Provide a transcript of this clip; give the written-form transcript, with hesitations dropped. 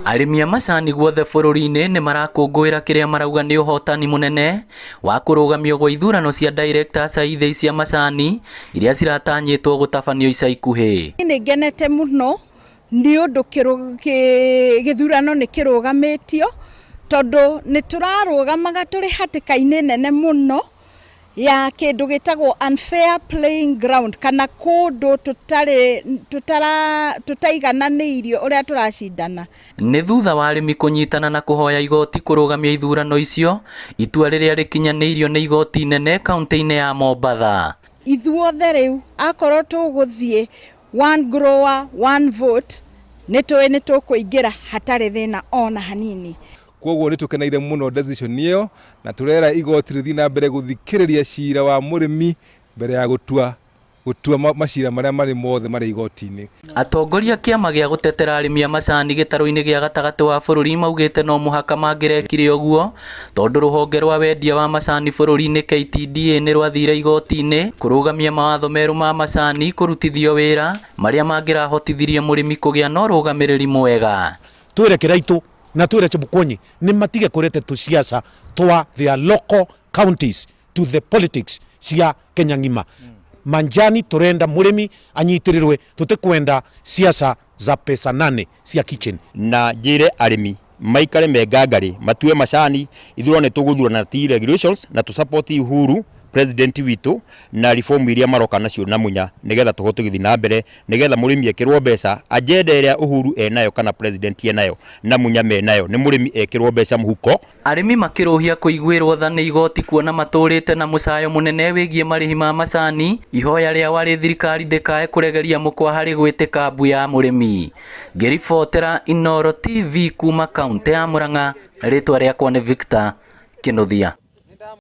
Arĩmi a macani guothe bũrũri-inĩ nĩ marakũngũĩra kĩrĩa marauga nĩ ũhotani mũnene wa kũrũgamio gwa ithurano cia directors a ithĩi cia macani iria ciratanyĩtwo gũtabanio ica ikuhĩ. Nĩ ngenete mũno nĩ ũndũ gĩthurano nĩ kĩrũgamĩtio tondũ nĩ tũrarũgamaga tũrĩ hatĩka-inĩ nene mũno ya kĩndũ gĩtagwo unfair playing ground kana kũndũ tũtarĩ tũtara tũtaigananĩirio ũrĩa tũracindana. Nĩ thutha wa arĩmi kũnyitana na kũhoya igoti kũrũgamia ithurano icio, itua rĩrĩa rĩkinyanĩirio nĩ igoti inene kaunti-inĩ ya Mombatha. Ithuothe rĩu akorwo tũgũthiĩ one grower one vote nĩ tũĩ nĩ tũkũingĩra hatarĩ thĩna ona hanini. Koguo nĩ tũkeneire mũno decision ĩyo na tũrera igoti rĩthiĩ na mbere gũthikĩrĩria cira wa mũrĩmi mbere ya gũtua gũtua macira marĩa marĩ mothe marĩ igoti-inĩ. Atongoria a kĩama gĩa gũtetera arĩmi a macani gĩtarũ-inĩ gĩa gatagatĩ wa bũrũri maugĩte no mũhaka mangĩrekire ũguo tondũ rũhonge rwa wendia wa macani bũrũri-inĩ KTDA nĩ rwathire igoti-inĩ kũrũgamia mawatho merũ ma macani kũrutithio wĩra marĩa mangĩrahotithirie mũrĩmi kũgĩa na ũrũgamĩrĩri mwega. Twĩre Kĩraitũ na twĩre Chebukonyi nĩ matige kũrete tũciaca twa their local counties to the politics cia Kenya ng'ima. Manjani tũrenda mũrĩmi anyitĩrĩrwe, tũtikwenda siasa za pesa nane cia kitchen. Na njĩre arĩmi maikare me ngangari matue macani ithurano nĩ tũgũthurana na ti regulations na tũ support Uhuru president witũ na reform iria maroka nacio na munya nigetha tũhote gũthiĩ na mbere nigetha mũrĩmi ekĩrwo mbeca. Agenda ĩrĩa Uhuru enayo kana president enayo na Munya menayo nĩ mũrĩmi ekĩrwo mbeca mũhuko. Arĩmi makĩrũhia kũiguĩrwo tha nĩ igoti kuona matũrĩte na mũcayo mũnene wĩgiĩ marĩhi ma macani, ihoya rĩao arĩ thirikari ndĩkae kũregeria mũkwa harĩ gwĩtĩka mbu ya mũrĩmi. Ngĩribotera Inooro TV kuma kaũntĩ ya Murang'a, rĩtwa rĩakwa nĩ Victor Kĩnuthia.